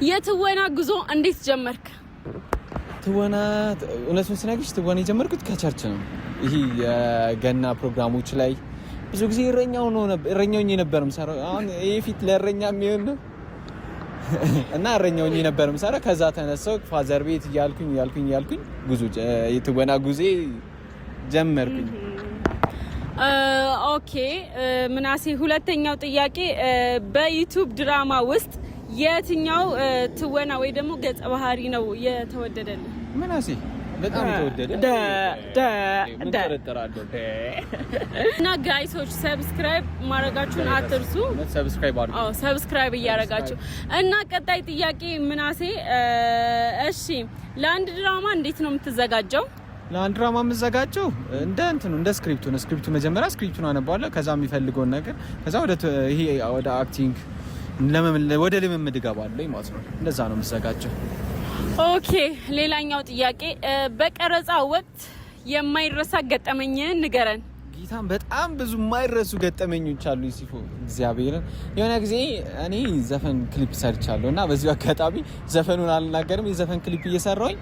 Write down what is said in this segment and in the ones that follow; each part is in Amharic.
የትወና ጉዞ እንዴት ጀመርክ? ትወና፣ እውነቱን ስነግርሽ ትወና የጀመርኩት ከ church ነው። ይሄ የገና ፕሮግራሞች ላይ ብዙ ጊዜ እረኛው ነው እረኛው ሆኜ ነበር የምሰራው። አሁን ይሄ ፊት ለእረኛ የሚሆን ነው እና እረኛው ሆኜ ነበር የምሰራው። ከዛ ተነሳው father ቤት እያልኩኝ እያልኩኝ እያልኩኝ ጉዞ የትወና ጉዞ ጀመርኩኝ። Okay ምናሴ፣ ሁለተኛው ጥያቄ በ YouTube ድራማ ውስጥ የትኛው ትወና ወይ ደግሞ ገጸ ባህሪ ነው የተወደደልህ? ምናሴ በጣም የተወደደ። ምን ጥርጥር አለው? እና guys ኦች subscribe ማድረጋችሁን አትርሱ። Subscribe አድርጉ። አዎ፣ subscribe እያደረጋችሁ። እና ቀጣይ ጥያቄ ምናሴ፣ እሺ፣ ለአንድ ድራማ እንዴት ነው የምትዘጋጀው? ለአንድ ድራማ የምዘጋጀው እንደ እንትኑ እንደ script ኡ ነው። Script ኡ መጀመሪያ script ኡን አነባለሁ። ከዛ የሚፈልገውን ነገር ከዛ ወደ ይሄ ወደ acting ወደ ልምምድ እገባለሁ ማለት ነው። እንደዛ ነው የምዘጋጀው። Okay፣ ሌላኛው ጥያቄ በቀረጻ ወቅት የማይረሳ ገጠመኝህን ንገረን። ጌታን በጣም ብዙ የማይረሱ ገጠመኞች አሉ። ሲፎ እግዚአብሔርን የሆነ ጊዜ እኔ ዘፈን ክሊፕ ሰርቻለሁ እና በዚሁ አጋጣሚ ዘፈኑን አልናገርም። የዘፈን ክሊፕ እየሰራሁኝ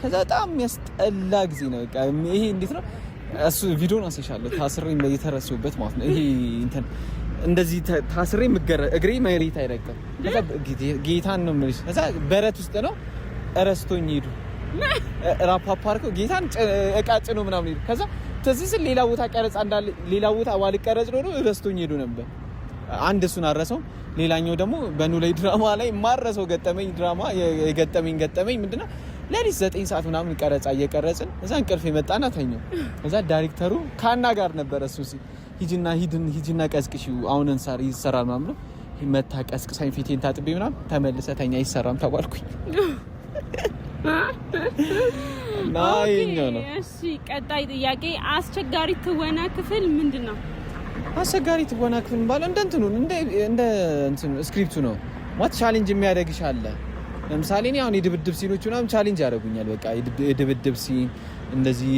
ከዛ በጣም የሚያስጠላ ጊዜ ነው። በቃ ይሄ እንዴት ነው እሱ ቪዲዮን አሳይሻለሁ። ታስሬ የተረሱበት ማለት ነው። ይሄ እንትን እንደዚህ ታስሬ ምገረ እግሬ መሬት አይረግጥም። ከዛ ጌታን ነው የምልሽ። ከዛ በረት ውስጥ ነው እረስቶኝ ሄዱ። ራፓ ፓርክ ጌታን እቃ ጭኖ ምናምን ሄዱ። ከዛ ትዝ ስል ሌላ ቦታ ቀረጻ እንዳለ ሌላ ቦታ ባልቀረጽ ኖሮ ረስቶኝ ሄዱ ነበር። አንድ እሱን አረሰው። ሌላኛው ደግሞ በኖላዊ ድራማ ላይ ማረሰው ገጠመኝ ድራማ የገጠመኝ ገጠመኝ ምንድነው? ሌሊት 9 ሰዓት ምናምን ቀረጻ እየቀረጽን እዛ እንቅልፍ የመጣና ተኛው። እዛ ዳይሬክተሩ ካና ጋር ነበረ እሱ ሲል ሂጂና ሂድን ሂጂና ቀስቅሺው አሁን እንሰራ ይሰራል ምናምን ብሎ መታ ቀስቅሳኝ ፊቴን ታጥቤ ምናምን ተመልሰ ተኛ አይሰራም ተባልኩኝ። እና ይኸኛው ነው። እሺ፣ ቀጣይ ጥያቄ አስቸጋሪ ትወና ክፍል ምንድን ነው? አስቸጋሪ ትወና ክፍል ባለው እንደ እንትኑ እንደ እንትኑ script ኡ ነው ማለት challenge የሚያደርግሽ አለ። ለምሳሌ እኔ አሁን የድብድብ scene ኦች ምናምን challenge ያደርጉኛል። በቃ የድብድብ scene እንደዚህ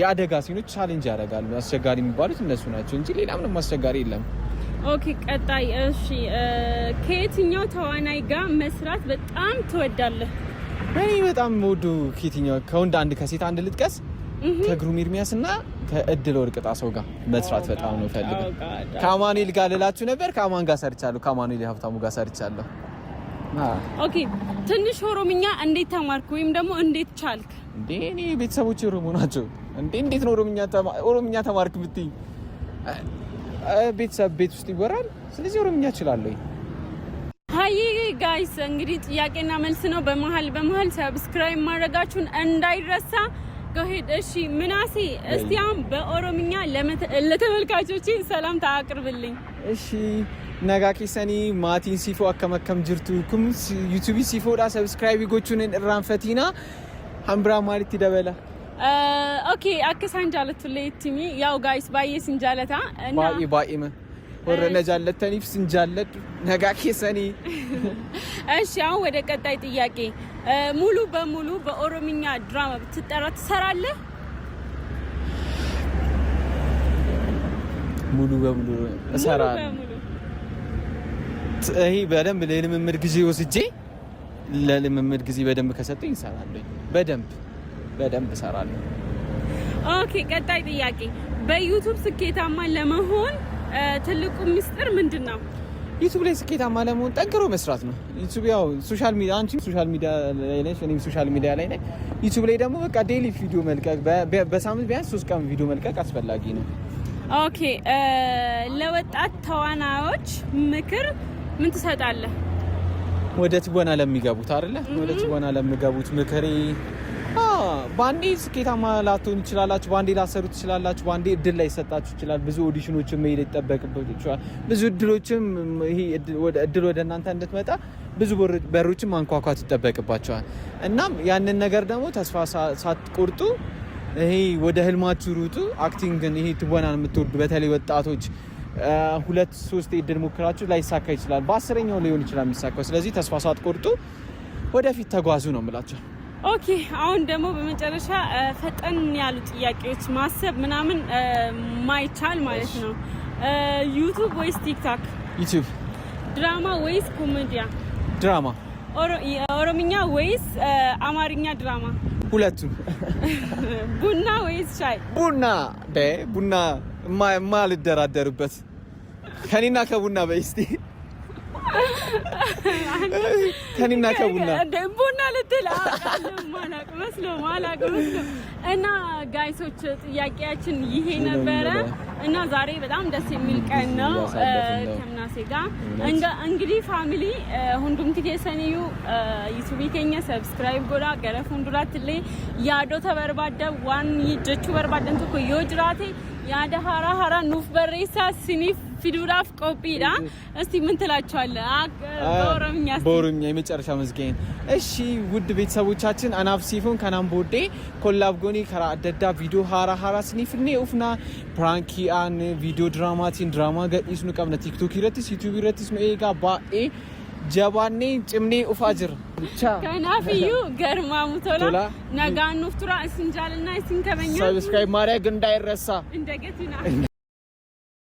የአደጋ scene ኦች challenge ያደርጋሉ። አስቸጋሪ የሚባሉት እነሱ ናቸው እንጂ ሌላ ምንም አስቸጋሪ የለም። Okay፣ ቀጣይ እሺ፣ ከየትኛው ተዋናይ ጋር መስራት በጣም ትወዳለህ? እኔ በጣም የምወደው ከየትኛው ከወንድ አንድ ከሴት አንድ ልጥቀስ። ከግሩም ኤርሚያስ እና ከእድል ወርቅ ጣሰው ጋር መስራት በጣም ነው ፈልገው። ከአማኑኤል ጋር ልላችሁ ነበር። ከአማን ጋር ሰርቻለሁ። ከአማኑኤል ሀብታሙ ጋር ሰርቻለሁ። Okay፣ ትንሽ ኦሮምኛ እንዴት ተማርክ ወይም ደግሞ እንዴት ቻልክ? እንዴ፣ እኔ ቤተሰቦቼ ኦሮሞ ናቸው። እንዴ፣ እንዴት ነው ኦሮምኛ ተማርክ ብትይ ቤተሰብ ቤት ውስጥ ይወራል። ስለዚህ ኦሮምኛ እችላለሁ። Hi guys፣ እንግዲህ ጥያቄና መልስ ነው። በመሀል በመሀል subscribe ማድረጋችሁን እንዳይረሳ። Go ahead። እሺ ምናሴ፣ እስቲ አሁን በኦሮምኛ ለተመልካቾቼ ሰላምታ አቅርብልኝ። እሺ፣ nagaa keessanii maatiin Siifoo akkam akkam jirtu? Kun YouTube Siifoodha. Subscribe gochuun hin irraanfatinaa. Hambiraa maalitti dabala? Okay, akka isaan jaalatullee itti himi. ያው guys baay'ee sin jaalata. Baay'ee baay'ee warra na jaallattaniif sin jaalladhu. Nagaa keessanii. እሺ፣ አሁን ወደ ቀጣይ ጥያቄ ሙሉ በሙሉ በኦሮምኛ ድራማ ብትጠራ ትሰራለህ? ሙሉ በሙሉ እሰራለሁ። ይሄ በደንብ ለልምምድ ጊዜ ወስጄ ለልምምድ ጊዜ በደንብ ከሰጠኝ እሰራለሁ። በደንብ በደንብ እሰራለሁ። Okay፣ ቀጣይ ጥያቄ በ YouTube ስኬታማ ለመሆን ትልቁ ሚስጥር ምንድን ነው? YouTube ላይ ስኬታማ ለመሆን ጠንክሮ መስራት ነው። YouTube ያው social media፣ አንቺም social media ላይ ነሽ፣ እኔም social media ላይ ነኝ። YouTube ላይ ደግሞ በቃ daily ቪዲዮ መልቀቅ፣ በሳምንት ቢያንስ 3 ቀን ቪዲዮ መልቀቅ አስፈላጊ ነው። Okay፣ ለወጣት ተዋናዮች ምክር ምን ትሰጣለህ? ወደ ትወና ለሚገቡት አይደለ? ወደ ትወና ለሚገቡት ምክሬ በአንዴ ስኬታማ ላትሆኑ ትችላላችሁ። በአንዴ ላትሰሩ ትችላላችሁ። በአንዴ እድል ላይሰጣችሁ ይችላል። ብዙ audition ኦችን መሄድ ይጠበቅባችኋል። ብዙ እድሎችም ይሄ እድል ወደ እናንተ እንድትመጣ ብዙ በሮችን ማንኳኳት ይጠበቅባቸዋል። እናም ያንን ነገር ደግሞ ተስፋ ሳትቆርጡ ይሄ ወደ ህልማችሁ ሩጡ። Acting ን ይሄ ትወናን የምትወዱ በተለይ ወጣቶች ሁለት ሶስት እድል ሞክራችሁ ላይሳካ ይችላል። በ10ኛው ሊሆን ይችላል የሚሳካው። ስለዚህ ተስፋ ሳትቆርጡ ወደፊት ተጓዙ ነው የምላቸው። Okay፣ አሁን ደግሞ በመጨረሻ ፈጠን ያሉ ጥያቄዎች ማሰብ ምናምን ማይቻል ማለት ነው። YouTube ወይስ TikTok? YouTube። ድራማ ወይስ ኮሜዲያ? ድራማ። ኦሮምኛ ወይስ አማርኛ ድራማ? ሁለቱም። ቡና ወይስ ሻይ? ቡና። ቡና የማልደራደርበት፣ ከኔና ከቡና በይ እስቲ፣ ከኔና ከቡና። ቡና ልትል ማላቅ መስሎ፣ ማላቅ መስሎ። እና guys ኦች፣ ጥያቄያችን ይሄ ነበረ እና ዛሬ በጣም ደስ የሚል ቀን ነው ከምናሴ ጋር። እንግዲህ family, hundumti keessaniyyuu YouTube keenya subscribe godhaa. Gara fuulduraattillee yaadota barbaaddan, waan jechuu barbaaddan tokko yoo jiraate, yaada haaraa haaraa nuuf barreessaa, siniif fiduudhaaf qophiidha። እስቲ ምን ትላቸዋለህ? በኦሮምኛ። በኦሮምኛ የመጨረሻ መዝጊያዬን። እሺ ውድ ቤተሰቦቻችን፣ anaaf Siifoon kanaan booddee collab goonee karaa adda addaa viidiyoo haaraa haaraa isiniif fidnee dhufna. Prankiidhaan, viidiyoo diraamaatiin, diraamaa gadhiisnu qabna. TikTokii irrattis YouTubeii irrattis nu eegaa. Baay'ee jabaannee cimnee dhufaa jirra. Kanaafiyyuu garmaamu tola, nagaan nuuf tura, isin jaalannaa, isin kabajna. Subscribe ማድረግ እንዳይረሳ። እንደገና።